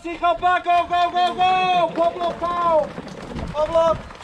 Sichabba, go, go, go, go! Pob lwc pawb! Pob lwc!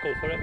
Go for it.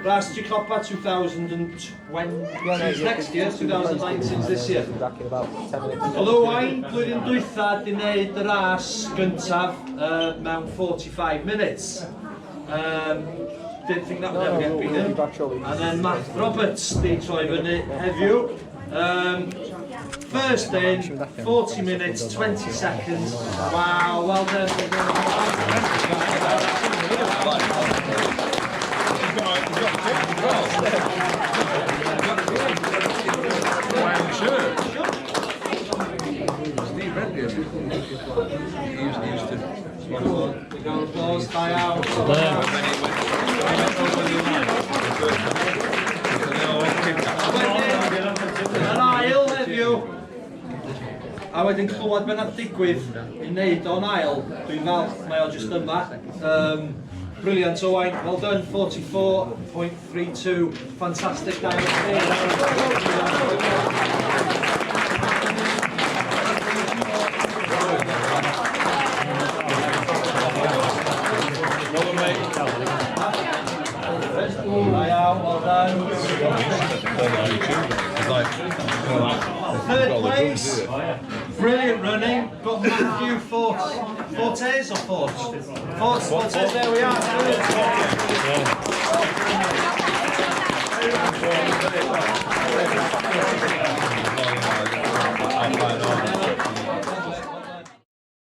Ras Copa 2020, next year, 2019 this year. Back in about 10 minutes. Oedd Owain blwyddyn dwytha di wneud y ras gyntaf mewn 45 minutes. Didn't think that would ever get beaten. And then Matt Roberts di troi fyny heddiw. First in, 40 minutes, 20 seconds. Wow, well done. Wearing the shirt. Steve Redley, he used to. We go applause, die out. When he went over the line, the first time, they all kicked A wedyn, yr ail heddiw. A wedyn clywed be nath digwydd i wneud o'n ail, dwi'n falch mae o jyst yma. Brilliant, Owain, well done, 44.32, fantastic day. Da iawn, well done. It's like, you know, like, Third place, brilliant running, got Matthew Fortes or Fortes? Fortes, Fortes, there we are. Third.